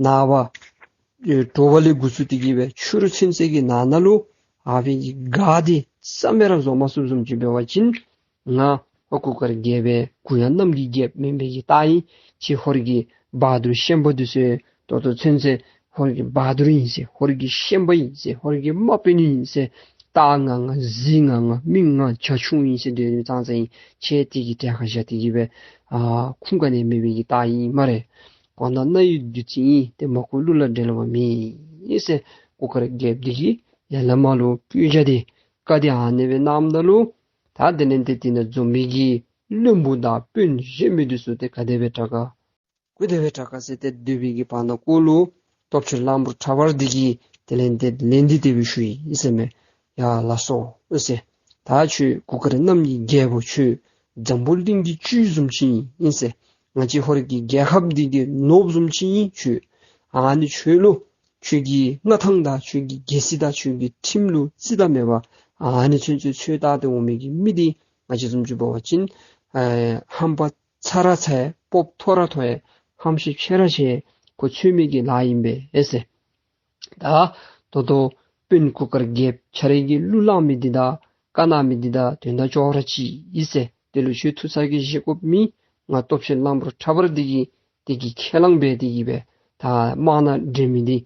ནངས་པ་ཨེ་དྲོ་པ་ལས་འགོ་བཙུགས་ཏེ་གི་སྦེ་ཕྱི་རུ་ཚུན་ཚོད་ཀྱི་ནང་ན་ལུ་ཨ་ཕི་གི་ག་དེ་རྩ་མེད་ར་བཟོ་མ་ཚུགསཔ་བཟུམ་ཅིག་འབད་བ་ཅིན་ང་ཨོ་གུར་དཀར་རྒྱལཔོ་གུ་ཡངས་གནམ་གྱི་རྒྱལཔོ་མེན་པའི་གི་རྟགས་ཨིན། ཁྱེད་ཧོར་གྱི་བ་དུར་ཤན་པ་འདི་ཚུ་ད་ལྟོ་ཚུན་ཚོད་ཧོར་གྱི་བ་དུར་ཨིན་ཟེར། ཧོར་གྱི་ཤན་པ་ཨིན་ཟེར། ཧོར་གྱི་དམག་དཔོན་ཨིན་ཟེར། རྟ་ང་ང་གཟིག་ང་ང་མི་ང་བྱ་ཁྱུང་ཨིན་ཟེར་སྡོད་ནི་ཙང་ཙང་ཨིན། ཁྱེད་དེ་གི་གྲལ་ཁར་བཞག་སྟེ་གི་སྦེ་ཨ་ཁུངས་ག་ནི་མེད་པའི་གི་རྟགས་ཨིན་སྨ་རེ། གོ་ན་རྣ་ཡི་བདུད་རྩི་ཨིན། དེ་མ་གོ་གླུ་ལ་འགྲེལ་བ་མེད་ཟེར། གུར་དཀར་རྒྱལཔོ་འདི་གིས་ཡར་ལས་མར་ལུ་སྤུར་བྱ་དེ་བཀའ་དེ་ཨ་ནི་སྦེ་གནངམ་ད་ལུ་ད་དེ་ལས་ཏེ་དེ་ནང་འཛོམས་མི་གི་བློན་པོ་དང་དཔོན་གཞན་མི་འདི་ཚུ་ཏེ་ག་དེ་སྦེ་དྲག་ག་གུ་དེ་སྦེ་དྲག་ག་ཟེར་ཏེ་སྡོད་པའི་གི་བར་ན་ཀོ་ལུ་སྟོབས་ཆེན་གླང་པོ་ཁྲ་འབར་འདི་གིས་དེ་ལས་ཏེ་ལན་འདི་དེ་སྦེ་ཞུ་ཡི་ཟེར་མས། ཡ་ལགས་སོ་ཟེར། ད་ཁྱོད་གུར་དཀར་གནམ་གྱི་རྒྱལ་པོ་ཁྱོད་འཛམ་བུ་གླིང་གི་བཅུད་བཟུམ་ཅིག་ཨིན་ཟེར། ང་བཅས་ཧོར་གྱི་རྒྱལ་ཁབ་འདི་གི་ནོར་བུ་བཟུམ་ཅིག་ཨིན་ཁྱོད། ཨ་ནི་ཁྱོད་ལུ་ཁྱོད་ཀྱི་མངའ་ཐང་དང་ཁྱོད་ཀྱི་རྒྱལ་སྲིད་དང་ཁྱོད་ཀྱི་ཁྲིམས་ལུ་རྩིས་དང་མེད་པ་ཨ་ནི་ཚུན་ཚོད་ཚོད་བལྟ་སྟེ་འོང་མི་གི་མི་འདི་ང་བཅས་བཟུམ་ཅིག་འབད་བ་ཅིན་ཨེ་ཧམ་པ་ཚ་ར་ཚ་ཡི་སྤོབས་མཐོ་ར་མཐོ་ཡི་ཧམ་ཤེད་ཆེ་ར་ཆེ་ཁོ་ཚུད་མི་གི་ལཱ་ཨིན་པས་ཨེ་ཟེར། ད་ད་ལྟོ་དཔོན་གུར་དཀར་རྒྱལཔོ་ཁྱོད་རའི་གི་གླུ་བླངས་མི་འདི་དང་བཀའ་གནང་མི་འདི་དང་དོན་དག་ཅོག་ར་གཅིག་ཨིན་ཟེར། དེ་ལུ་ཁྱོད་ཐུགས་ཚ་གྱང་བཞེས་དགོཔ་མེད། ང་སྟོབས་ཆེན་གླང་པོ་ཁྲ་འབར་འདི་གིས་དེ་གི་ཁས་བླངས་འབད་དེ་གི་སྦེ་ད་དམག་ནང་འདྲེན་མི་འདི་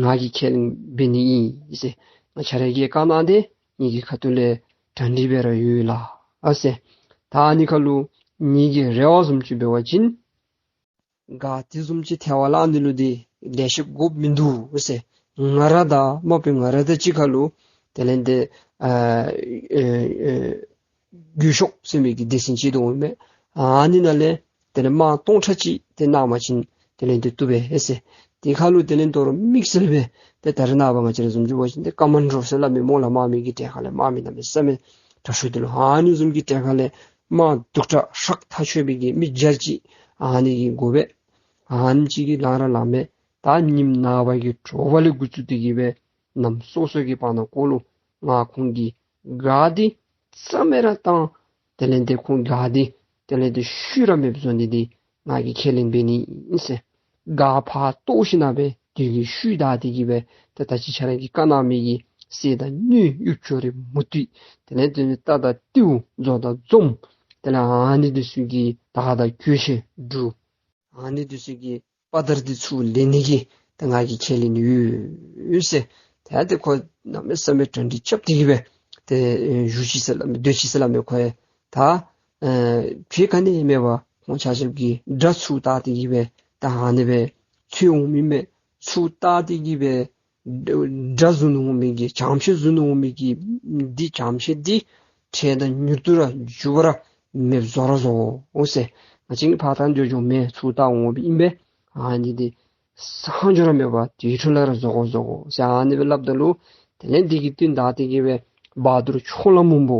ང་གིས་ཁས་ལེན་འབད་ནི་ཨིན་ཟེར། ང་ཁྱོད་རའི་གི་བཀའ་གནང་སྟེ་ངེ་གི་ཁ་ཐུག་ལས་གྲ་སྒྲིག་འབད་ར་ཡོད་ལགས་ཨ་ཟེར། ད་ཨ་ནི་ཁར་ལུ་ངེ་གི་རེ་བ་བཟུམ་ཅིག་འབད་བ་ཅིན་ག་དེ་བཟུམ་ཅིག་ཐལ་བ་བསླངས་ནི་ལུ་འདི་ལེ་ཤ་དགོཔ་མིན་འདུག་ཟེར། ང་ར་དང་དམག་དཔོན་ང་ར་དང་གཅིག་ཁར་ལུ་དེ་ལས་ཏེ་ཨ་ཨེ་ཨེ་རྒྱུ་ཤོག་ཟེར་མི་གི་སྡེ་ཚན་ཅིག་འདུག་མས། ཨ་ནི་ནང་ལས་དེ་ལས་དམག་སྟོང་ཕྲག་གཅིག་དེ་གནང་པ་ཅིན་དེ་ལས་ཏེ་བཏུབ་པས་ཨེ་ཟེར། དེ་ཁར་ལུ་དེ་ལས་དོ་རུང་དམིགས་བསལ་སྦེ་ཏེ་ད་རེས་ནངས་པ་ང་བཅས་ར་བཟུམ་ཅིག་འབད་བ་ཅིན་ཏེ་ཀོ་མན་ཌོ་ཟེར་སླབ་མི་སྨོ་ལགས། དམག་མི་གི་གྲལ་ཁ་ལས་དམག་མི་གནམ་མེད་ས་མེད་དྲག་ཤོས་འདི་ལུ་ཨ་ནི་བཟུམ་གྱི་གྲལ་ཁ་ལས་དམག་སྡུག་དྲགས་ཧྲག་ཐག་ཆོད་པའི་གི་མི་བརྒྱ་ཅིག་ཨ་ནི་གི་དགོ་པས། ཨ་ནི་ཅིག་གིས་ལང་ར་ལང་མས། ད་ཉིནམ་ནངས་པ་གི་དྲོ་པ་ལས་འགོ་བཙུགས་ཏེ་གི་སྦེ་གནམ་སྲོ་སོ་གི་བར་ན་ཀོ་ལུ་ང་ཁོང་གི་ག་འདི་རྩ་མེད་ར་བཏང་། དེ་ལས་ཏེ་ཁོང་ག་འདི་དེ་ལས་ཏེ་ཤུལ་ར་མེདཔ་བཟོ་ནི་འདི་ང་གིས་ཁས་ལེན་འབད་ནི་ཨིན་ཟེར། ག་ཕར་གཏོར་ཞིནམ་སྦེ་དེ་གི་ཤུལ་བདའ་སྟེ་གི་སྦེ་ཏེ་ད་ཅི་ཁྱོད་ར་གིས་བཀའ་གནང་མི་གི་གསེར་དང་དངུལ་གཡུ་བྱུ་རུ་མུ་ཏིག་དེ་ལས་ཏེ་རྟ་དང་ཏེའུ་མཛོ་དང་འཛོམས་དེ་ལས་ཨ་ནི་འདི་ཚུ་གི་དར་དང་གོས་ཆེན་འབྲུ་ཨ་ནི་འདི་ཚུ་གི་དཔའ་དར་འདི་ཚུ་ལེན་ནི་གི་ད་ང་གིས་ཁས་ལེན་ཡོད་ཟེར། ད་དེ་ཁོ་གནམ་མེད་ས་མེད་གྲ་སྒྲིག་རྐྱབ་སྟེ་གི་སྦེ་ཏེ་བཞུགས་ཅི་ཟེར་སླབ་མས། སྡོད་ཅི་ཟེར་སླབ་མས། ཁོ་ཡང་ད་ཨེ་ཕྱི་ཁ་ནི་མེད་པར་ཁོང་ཆ་ཁྱབ་ཀྱིས་དགྲ་ཚུར་བལྟ་སྟེ་གི་སྦེ་ད་ཨ་ནི་སྦེ་ཚུར་འོང་མི་མས། ཚུར་བལྟ་སྟེ་གི་སྦེ་དགྲ་བཟུང་ནི་འོང་མི་གི་ཇ་མཆོད་བཟུང་ནི་འོང་མི་གི་འདི་ཇ་མཆོད་འདི་འཕྲལ་དང་མྱུར་དུ་ར་མཇུག་པ་ར་མེདཔ་བཟོ་ར་བཟོ་འོང་ཟེར། ང་བཅས་ཕར་ད་འགྱོ་འགྱོཝ་མས། ཚུར་བལྟ་འོང་བའི་ཨིན་པས། ཨ་ནི་འདི་ས་ཧང་འགྱོ་ར་མེད་པར་དེ་འཕྲོ་ལས་ར་བཟོ་དགོ་བཟོ་དགོ་ཟེར་ཨ་ནི་སྦེ་སླབ་ད་ལུ་དེ་ལས་འདི་གི་བསྟུན་བདའ་སྟེ་གི་སྦེ་བ་དུར་ཕྱོགས་ལ་སྨུག་པོ་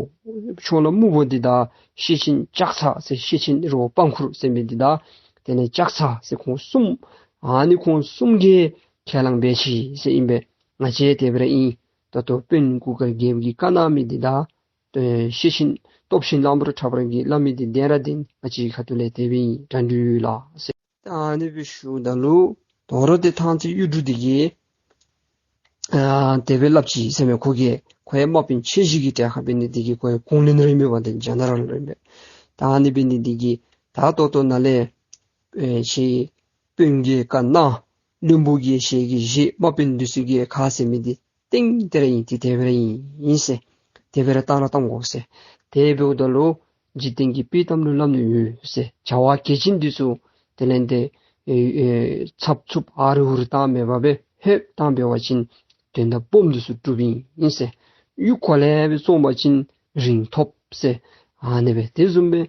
ཕྱོགས་ལ་སྨུག་པོ་འདི་དང་ཤེད་ཆེན་ལྕགས་ཚ་ཟེར་ཤེད་ཆེན་རི་བོ་པང་ཁུར་ཟེར་མི་འདི་དང་དེ་ལས་ལྕགས་ཚ་ཟེར་ཁོང་གསུམ་ཨ་ནི་ཁོང་གསུམ་གྱིས་ཁས་བླངས་འབད་ཅི་ཟེར་ཨིན་པས། ང་བཅས་དེ་སྦེ་ར་ཨིན། ད་ལྟོ་དཔོན་གུར་དཀར་རྒྱལཔོ་གིས་བཀའ་གནང་མི་འདི་དང་ཨེ་ཤེད་ཆེན་སྟོབས་ཆེན་གླང་པོ་ཁྲ་འབར་གྱིས་སླབ་མི་འདི་བདེན་ར་བདེན། ང་བཅས་ཁ་ཐུག་ལས་དེ་སྦེ་ཨིན། གྲ་སྒྲིག་ཡོད་ལགས་ཟེར། ད་ཨ་ནི་སྦེ་ཞུཝ་ད་ལུ་དོ་རུང་ཏེ་ཐང་རྩེ་གཡུ་འབྲུག་འདི་གིས་ཨ་དེ་སྦེ་སླབ་ཅི་ཟེར་མས། ཁོ་གིས་ཁོ་ཡང་དམག་དཔོན་ཆེ་ཞི་གི་གྲལ་ཁར་འབད་ནི་འདི་གིས་ཁོ་ཡང་གོང་བློན་ར་ཨིན་མས་པ། ཏེ་ཇེ་ནེ་རལ་ར་ཨིན་མས། ད་ཨ་ནི་འབད་ནི་འདི་གིས་ད་ད་ལྟོ་ནཱ་ལས་ཨེ་ཁྱེད་དཔོན་གྱིས་བཀའ་གནང་བློན་པོ་གིས་ཞལ་གྱིས་བཞེས་དམག་དཔོན་འདི་ཚུ་གིས་ཁ་ཟེར་མི་འདི་ཏན་ཏན་ར་ཨིན། ཏེ་དེ་སྦེ་ར་ཨིན་ཨིན་ཟེར། དེ་སྦེ་ར་བཏང་ར་བཏང་དགོ་ཟེར། དེ་འབདཝ་ད་ལུ་འཇིག་རྟེན་གྱི་དཔྱེ་གཏམ་ལུ་སླབ་ནི་ཡོད་ཟེར། བྱ་བ་གལ་ཆེན་འདི་ཚུ་དེ་ལས་ཏེ་ཨེ་ཨེ་ཚབ་ཚུབ་ཨ་རུ་ཧུ་རུ་བཏང་མེད་པར་སྦེ་ཧེབ་བཏང་འབད་བ་ཅིན་དོན་དག་སྦོམ་འདི་ཚུ་འགྲུབ་ཨིན་ཨིན་ཟེར། གཡུ་ཁ་ལས་སྦེ་བཙོང་པ་ཅིན་རིན་ཐོབ་ཟེར། ཨ་ནི་སྦེ་དེ་བཟུམ་སྦེ་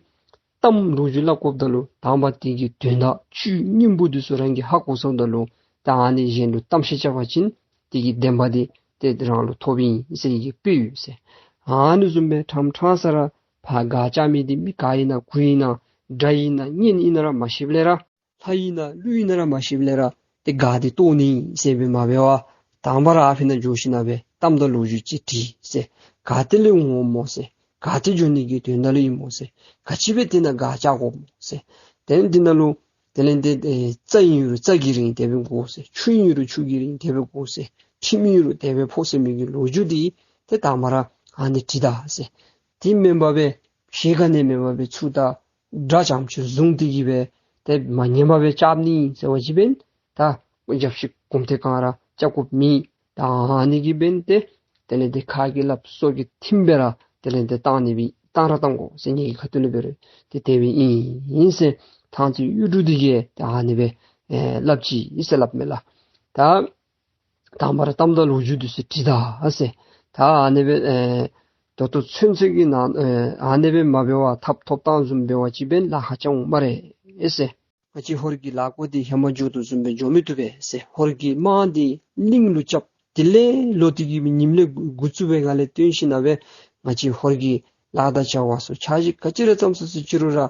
གཏམ་ལོ་རྒྱུས་སླབ་དགོཔ་ད་ལུ་དང་པ་དེ་གི་དོན་དག་བཅུད་སྙིང་པོ་འདི་ཚུ་རང་གིས་ཧ་གོ་སོངམ་ད་ལུ་ད་ཨ་ནི་གཞན་ལུ་གཏམ་བཤད་རྐྱབ་པ་ཅིན་དེ་གི་བདེན་པ་འདི་ཏེ་རང་ལུ་ཐོབ་ཨིན་ཟེར་བའི་གི་དཔེ་ཡོད་ཟེར། ཨ་ནི་བཟུམ་སྦེ་ཕྲང་ཕྲང་ས་ར་ཕར་ག་རྐྱབ་མི་འདི་མི་ག་ཨིན་ན་གུ་ཨིན་ན་དགྲ་ཨིན་ན་གཉེན་ཨིན་ན་ར་མ་ཤེསཔ་ལས་ར་ལྷ་ཨིན་ན་ཀླུ་ཨིན་ན་ར་མ་ཤེསཔ་ལས་ར་ཏེ་ག་འདི་བཏོན་ནི་ཟེར་སྦེ་མ་འབད་བར་དང་པ་ར་ཨ་ཕི་ནང་འགྱོ་ཞིནམ་སྦེ་གཏམ་དང་ལོ་རྒྱུས་ཅིག་དྲིས་ཟེར། ག་ཏེ་ལས་འོངམ་སྨོ་ཟེར། ག་ཏེ་འགྱོ་ནི་གི་དོན་དག་ལུ་ཨིན་སྨོ་ཟེར། ག་ཅི་འབད་དེ་ནང་ག་བཅའ་དགོཔ་སྨོ་ཟེར། དེ་ལས་དེ་ནང་ལུ་དེ་ལས་དེ་ཨེ་རྩྭ་ཨིན་རུང་རྩྭ་གི་རིན་དེ་སྦེ་དགོ་ཟེར། ཆུ་ཨིན་རུང་ཆུ་གི་རིན་དེ་སྦེ་དགོ་ཟེར། ཁྲིམས་ཨིན་རུང་དེ་སྦེ་ཕོག་ཟེར་མི་གི་ལོ་རྒྱུས་འདི་ཏེ་དང་པ་ར་ཨ་ནི་བྲིས་ད་ཟེར། དེ་མེན་པར་སྦེ་གཞན་ག་ནི་མེན་པར་སྦེ་ཚུར་ད་དགྲ་རྐྱངམ་ཅིག་བཟུང་སྟེ་གི་སྦེ་ཏེ་མ་ཉན་པར་སྦེ་རྐྱབ་ནི་ཟེར་བ་ཅིན་འབདན་ད་རྒྱབ་ཤིག་གོམ་ཐེངས་གང་ར་རྐྱབ་དགོཔ་མེད། ད་ཨ་ནི་གིས་འབདན་ཏེ་དེ་ལས་དེ་ཁ་གིས་སླབ་སོ་གིས་ཐིམ་སྦེ་ར་དེ་ལས་དེ་བཏང་ནི་སྦེ་བཏང་ར་བཏང་དགོ་ཟེར། ངེ་གི་ཁ་ཐུག་ལས་འབད་རུང་ཏེ་དེ་སྦེ་ཨིན་ཟེར། ཐང་རྩེ་གཡུ་འབྲུག་འདི་གིས་ཏེ་ཨ་ནི་སྦེ་ཨེ་སླབ་ཅི་ཟེར་སླབ་མས་ལགས། ད་དང་པ་ར་གཏམ་དང་ལོ་རྒྱུས་འདི་ཚུ་བྲིས་ད་ཟེར། ད་ཨ་ནི་སྦེ་ཨེ་ད་ལྟོ་ཚུན་ཚོད་ཀྱི་ནང་ཨེ་ཨ་ནི་སྦེ་མ་འབད་བར་ཐབས་ཐོབ་ཐངས་བཟུམ་འབད་བ་ཅིན་འབདན་ལཱ་ཁག་ཅིག་འོང་སྨ་རེ་ཟེར། ང་བཅས་ཧོར་གྱི་ལཱ་འགོ་འདི་ཧེ་མ་འགྱོ་དོ་བཟུམ་སྦེ་འགྱོ་མི་བཏུབ་པས་ཟེར། ཧོར་གྱི་དམག་འདི་གླིང་ལུ་རྐྱབ། དེ་ལས་ལོག་སྟེ་གི་ཉིནམ་ལས་འགོ་བཙུགས་སྦེ་ང་ལས་བཏོན་ཞིནམ་ལས་ང་བཅས་ཧོར་གྱི་ལཱ་དང་བྱ་བ་ཚུ་ཆ་ཅིག་ག་ཅི་ར་བརྩམས་སོ་ཅི་རུང་ར་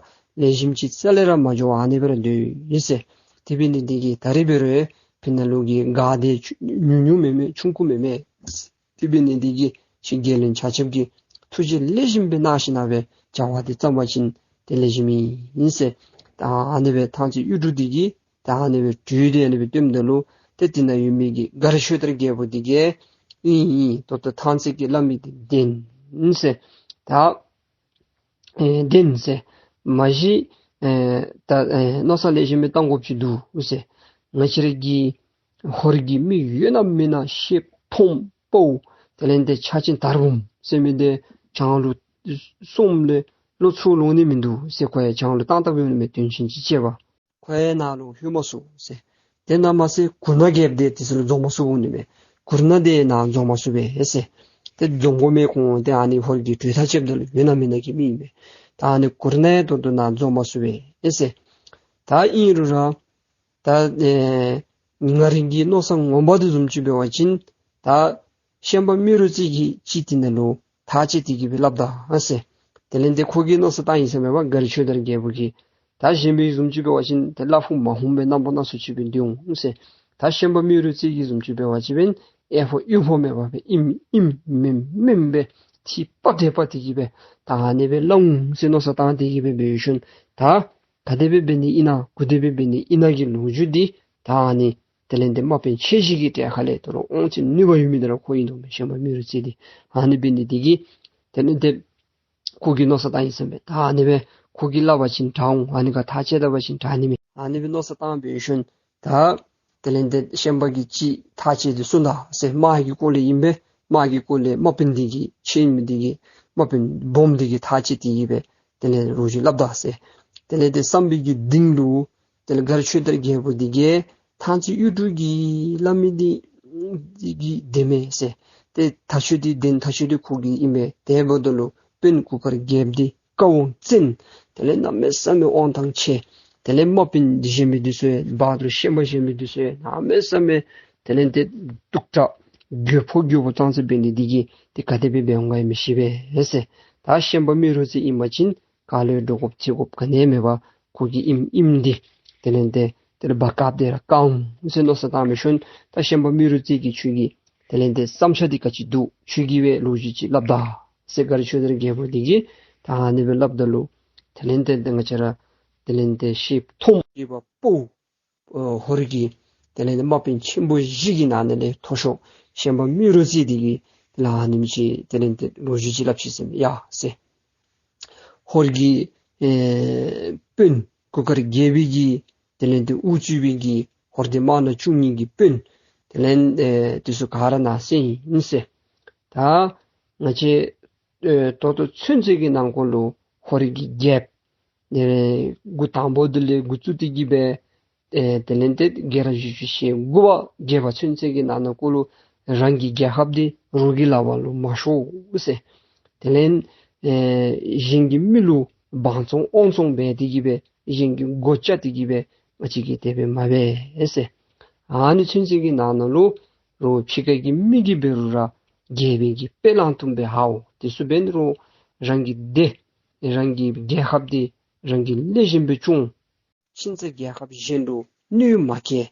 ལེགས་ཤོམ་ཅིག་རྩ་ལས་ར་མ་འགྱོ་བར་ཨ་ནི་སྦེ་ར་སྡོད་ཡི་ཟེར། དེ་འབད་ནི་འདི་གིས་ད་རིས་འབད་རུང་ཕི་ནང་ལུ་གི་ག་དེ་ཆུ་ཉུང་ཉུང་མེན་མས། ཆུང་ཀུ་མེན་མས། དེ་འབད་ནི་འདི་གིས་ཁྱེད་རྒྱལ་བློན་ཆ་ཁྱབ་ཀྱིས་ཐུགས་རྗེ་ལེགས་ཤོམ་སྦེ་གནང་ཞིནམ་ལས་བྱ་བ་འདི་བརྩམ་པ་ཅིན་ཏེ་ལེགས་ཤོམ་ཨིན་ཟེར། ད་ཨ་ནི་སྦེ་ཐང་རྩེ་གཡུ་འབྲུག་འདི་གིས་ད་ཨ་ནི་སྦེ་བྲིས་ཏེ་ཨ་ནི་སྦེ་སྟོནམ་ད་ལུ་ཏེ་དེ་ནང་ཡོད་མི་གི་མགར་ཆོས་དར་རྒྱལ་པོ་འདི་གིས་ཨིན་ཨིན་ད་ལྟོ་ཐང་རྩེ་གིས་སླབ་མི་འདི་བདེན་ཟེར། ད་ཨེ་བདེན་ཟེར། མ་གཞི་ཨེ་ད་ཨེ་མནོ་བསམ་ལེགས་ཤོམ་སྦེ་བཏང་དགོཔ་ཅིག་འདུག་ཟེར། ང་བཅས་ར་གི་ཧོར་གྱི་མི་ཡོད་ན་མེད་ན་ཤེབ་ཐོམ་པོ་དེ་ལས་དེ་ཆ་ཅན་དར་འབུམ་ཟེར་མི་འདི་བྱང་ལུ་སོངམ་ལས་ལོག་ཚུར་ལོག་ནི་མིན་འདུག་ཟེར། ཁོ་ཡང་བྱང་ལུ་ཏག་ཏག་སྦེ་འོང་ནི་མས། དོན་ཆེན་ཅིག་བྱེད་པ། ཁོ་ཡང་ནཱ་ལུ་ལྷོད་མ་ཚུགས་ཟེར། དེ་ནང་མ་ཚད་གུར་ནག་རྒྱལཔོ་འདི་དེ་ཚུ་ལུ་འཛོམས་མ་ཚུགསཔ་འོང་ནི་མས། གུར་ནག་འདི་ནཱ་འཛོམས་མ་ཚུགས་པས་ཟེར། ཏེ་འཛོམས་དགོ་མི་ཁོང་འདི་ཨ་ནི་ཧོར་གྱི་གྲོས་ཐག་བཅདཔ་ད་ལུ་ཡོད་ན་མེད་ན་གི་མི་ཨིན་མས། ད་ཨ་ནི་གུར་ནག་ཡང་ད་ལྟོ་ནཱ་འཛོམས་མ་ཚུགས་པས་ཟེར། ད་ཨིན་རུང་ར་ད་ཨེ་ང་རའི་གི་མནོ་བསམ་ངོ་མ་འདི་བཟུམ་ཅིག་འབད་བ་ཅིན་ད་ཤན་པ་རྨེ་རུ་རྩེ་གིས་ཅིག་དེ་ནང་ལུ་ཐག་བཅད་དེ་གི་སྦེ་སླབ་ད་ཟེར། དེ་ལས་དེ་ཁོ་གིས་མནོ་བསམ་བཏང་ཡི་ཟེར་མས་པ། མགར་ཆོས་དར་རྒྱལ་པོ་གིས། ད་གཞན་པའི་བཟུམ་ཅིག་འབད་བ་ཅིན་ཏེ་བླ་ཕུག་མ་ཧུམ་སྦེ་རྣམ་པ་སྣ་ཚོགས་ཅིག་སྦེ་སྡོད་འོང་ཟེར། ད་ཤན་པ་རྨེ་རུ་རྩེ་གི་བཟུམ་ཅིག་འབད་བ་ཅིན་འབདན་ཨེ་ཕོ་ཨེ་ཕོ་མེད་པར་སྦེ་ཨིནམ་ཨིནམ་མེནམ་མེནམ་སྦེ་ཐིག་པ་དེ་པ་དེ་གི་སྦེ་ད་ཨ་ནི་སྦེ་སླབ་འོང་ཟེར་མནོ་བསམ་བཏང་སྟེ་གི་སྦེ་འབད་ཞིནམ་ད་ག་དེ་སྦེ་འབད་ནི་ཨིན་ན་གུ་དེ་སྦེ་འབད་ནི་ཨིན་ན་གི་ལོ་རྒྱུས་འདི་ད་ཨ་ནི་དེ་ལས་དེ་དམག་དཔོན་ཆེ་བཞི་གི་གྲལ་ཁ་ལས་དོ་རུང་དབང་ཆེ་ནུས་པ་ཡོད་མི་འདི་ར་ཁོ་ཨིན་དོ་མས། ཤན་པ་རྨེ་རུ་རྩེ་འདི། ཨ་ནི་འབད་ནི་འདི་གིས་དེ་ལས་དེ་ཁོ་གིས་མནོ་བསམ་བཏང་ཡི་ཟེར་མས། ད་ཨ་ནི་སྦེ་ཁོ་གིས་སླབ་པ་ཅིན་དྲག་འོང་། ཨ་ནི་ཁར་ཐག་བཅད་ད་པ་ཅིན་དྲག་ནི་མས། ཨ་ནི་སྦེ་མནོ་བསམ་བཏང་འབད་ཞིནམ་ད་དེ་ལས་དེ་ཤན་པ་གིས་ཅིག་ཐག་བཅད་དེ་གསུངས་ད་ཟེར། དམག་གི་སྐོར་ལས་ཨིན་པས། དམག་གི་སྐོར་ལས་དམག་དཔོན་འདི་གིས་ཆེ་མི་འདི་གིས་དམག་དཔོན་སྦོམ་འདི་གིས་ཐག་བཅད་དེ་གི་སྦེ་དེ་ལས་ལོ་རྒྱུས་སླབ་ད་ཟེར། དེ་ལས་དེ་བསམ་པའི་གི་གཏིང་ལུ་དེ་ལས་མགར་ཆོས་དར་རྒྱལ་པོ་འདི་གིས་ཐང་རྩེ་གཡུ་འབྲུག་གིས་སླབ་མི་འདི་འདི་གིས་བདེན་མས་ཟེར། ཏེ་ཐག་ཆོད་འདི་བདེན་ཐག་ཆོད་འདི་ཁོ་གི་ཨིན་པས། དེ་འབདཝ་ད་ལུ་དཔོན་གུར་དཀར་རྒྱལཔོ་འདི་བཀའ་དབང་བཙན། དེ་ལས་གནམ་མེད་ས་མེད་དབང་ཐང་ཆེ། དེ་ལས་དམག་དཔོན་འདི་གཞན་མི་འདི་ཚུ་ཡང་བ་དུར་ཤན་པ་གཞན་མི་འདི་ཚུ་ཡང་གནམ་མེད་ས་མེད་དེ་ལས་དེ་སྡུག་དྲགས་རྒོད་པོ་རྒོད་པོ་ཙང་ཙ་འབད་ནི་འདི་གིས་ཏེ་ག་དེ་སྦེ་འབད་འོང་ག་ཡང་མི་ཤེས་པས་ཟེར། ད་ཤན་པ་རྨེ་རུ་རྩེ་ཨིན་པ་ཅིན་ག་ལུ་འདྲོག་དགོཔ་ཚིག་དགོཔ་ག་ནི་ཡང་མེད་པར་ཁོ་གི་ཨིནམ་ཨིནམ་འདི་དེ་ལས་དེ་དེ་ལས་བ་བཀབ་སྟེ་ར་བཀའ་འོང་ཟེར་མནོ་བསམ་བཏང་འབད་ཞིནམ་ད་ཤན་པ་རྨེ་རུ་རྩེ་གིས་ཁྱོད་ཀྱི་དེ་ལས་དེ་བསམ་འཆར་འདི་ག་ཅི་འདུག། ཁྱོད་ཀྱིས་སྦེ་ལོ་རྒྱུས་ཅིག་སླབ་ད་ཟེར། མགར་ཆོས་དར་རྒྱལ་པོ་འདི་གིས་ད་ཨ་ནི་སྦེ་སླབ་ད་ལུ་དེ་ལས་དེ་དེ་ང་བཅས་ར་དེ་ལས་དེ་ཤེབ་ཐོམ་ཡོད་པ་པོ་ཨོ་ཧོར་གྱི་དེ་ལས་དེ་དམག་དཔོན་ཆེན་པོ་བཞི་གི་ནང་ན་ལས་མཐོ་ཤོས་ཤན་པ་རྨེ་རུ་རྩེ་འདི་གིས་དེ་ལས་ཨ་ནེམ་ཅིག་དེ་ལས་དེ་ལོ་རྒྱུས་ཅིག་སླབ་ཅི་ཟེར་ཡ་ཟེར། ཧོར་གྱི་ཨེ་དཔོན་གུར་དཀར་རྒྱལ་པོའི་གི་དེ་ལས་དེ་དབུ་གཙོས་པའི་གི་ཧོར་སྡེ་དམག་སྣ་བཅུ་གཉིས་ཀྱི་དཔོན་དེ་ལས་ཨེ་དེ་ཚུ་ག་ར་ནཱ་གསན་ཡི་ཟེར། ད་ང་བཅས་ཨེ་ད་ལྟོ་ཚུན་ཚོད་ཀྱི་ནང་འཁོད་ལུ་ཧོར་གྱི་རྒྱལཔོ་ཨེ་འགོ་དང་པོ་འདི་ལས་འགོ་བཙུགས་ཏེ་གི་སྦེ་ཨེ་དེ་ལས་དེ་རྒྱལ་རབས་བཞི་བཅུ་ཞེ་དགུ་པ་རྒྱལ་པོ་ཚུན་ཚོད་ཀྱི་ནང་ན་འཁོད་ལུ་རང་གི་རྒྱལ་ཁབ་འདི་རོགས་ཀྱི་ལག་པར་ལུ་མ་ཤོར་ཟེར། དེ་ལས་ཨེ་གཞན་གྱི་མི་ལུ་འབངས་བཙོང་དབང་བཙོང་འབད་དེ་གི་སྦེ་གཞན་གྱི་སྒོ་བཅག་སྟེ་གི་སྦེ་ང་བཅས་ཀྱིས་དེ་སྦེ་མ་འབད་ཟེར། ཨ་ནི་ཚུན་ཚོད་ཀྱི་ནང་ན་ལུ་རོགས་ཕྱི་ཁ་གི་མི་གིས་འབད་རུང་ར་རྒྱལ་པོའི་གི་དཔེ་བླངས་ཐུབ་པའི་ཧ་འོ་དེ་ཚུ་འབད་རུང་རང་གི་སྡེ་རང་གི་རྒྱལ་ཁབ་འདི་རང་གིས་ལེགས་ཤོམ་སྦེ་སྐྱོང་། ཕྱིན་ཆད་རྒྱལ་ཁབ་གཞན་ལུ་གནོད་མ་བཀལ།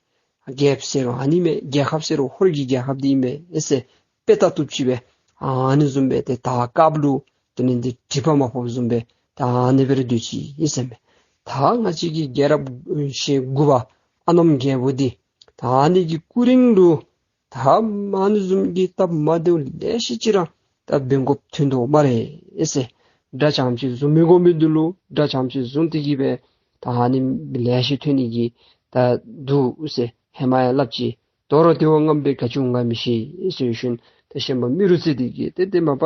རྒྱལཔོ་ཟེར་རུང་ཨ་ནི་མས། རྒྱལ་ཁབ་ཟེར་རུང་ཧོར་གྱི་རྒྱལ་ཁབ་འདི་ཨིན་མས་ཟེར་དཔེ་ལྟ་བཏུབ་ཅིག་སྦེ་ ཨ་ནི་བཟུམ་སྦེ་ཏེ་ད་དཀརཔོ་ལུ་དེ་ལས་འདི་དྲི་བ་མ་ཕོགཔ་བཟུམ་སྦེ་ད་ཨ་ནི་སྦེ་ར་སྡོད་ཅི་ཨིན་ཟེར་མས། ད་ང་བཅས་ཀྱི་རྒྱལ་རབས་ཞེ་དགུ་པ་ཨ་ནམ་རྒྱལ་པོ་འདི་ད་ཨ་ནི་གི་སྐུ་རིང་ལུ་ད་ཨ་ནི་བཟུམ་གྱི་སྟབས་མ་བདེཝ་ལེ་ཤ་ཅིག་ར་ད་འབད་དགོཔ་ཐོན་དོ་སྨ་རེ་ཨེ་ཟེར། དགྲ་ཙམ་ཅིག་བཟུང་མི་དགོ་མི་འདི་ལུ་དགྲ་ཙམ་ཅིག་བཟུང་སྟེ་གིས་སྦེ་ད་ཨ་ནི་ལེ་ཤ་ཐོན་ནི་གི་ད་འདུག་ཟེར་ཧེ་མ་ཡང་སླབ་ཅི། དོ་རུང་དེ་བ་ངན་པའི་ག་ཅི་འོང་ག་མི་ཤེས་ཟེར་ཞིནམ་ད་ཤན་པ་རྨེ་རུ་རྩེ་འདི་གིས་ཏེ་ཏེ་མ་པ་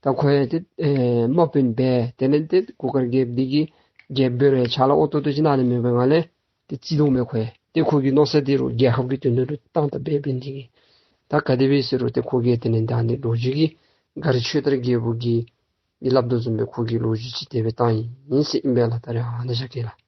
ད་ཁོ་ཡང་ཏེ་ཨེ་དམག་དཔོན་འབད་དེ་ལས་ཏེ་གུར་དཀར་རྒྱལཔོ་འདི་གིས་རྒྱལཔོ་འབད་རུང་ཕྱག་ལཱ་ཨོ་ཏོ་ཏོ་ཅིག་གནང་ནི་མེད་པའི་ངང་ལས་ཏེ་རྩིས་ལོང་མས། ཁོ་ཡང་ཏེ་ཁོ་གི་མནོ་ས་འདི་རུང་རྒྱལ་ཁབ་ཀྱི་དོན་དུ་བཏང་ད་འབད་འབད་ནི་འདི་གིས་ད་ག་དེ་སྦེ་ཟེར་རུང་ཏེ་ཁོ་གིས་དེ་ལས་ད་ཨ་ནི་ལོ་རྒྱུས་ཀྱི་མགར་ཆོས་དར་རྒྱལ་པོ་གིས་ཨེ་སླབ་དོ་བཟུམ་སྦེ་ཁོ་གིས་ལོ་རྒྱུས་ཅིག་དེ་སྦེ་བཏང་ཡི་ཨིན་ཟེར་ཨིན་པས་ལགས། ད་རེས་ཨ་ནཱ་བཞག་གེ་ལགས།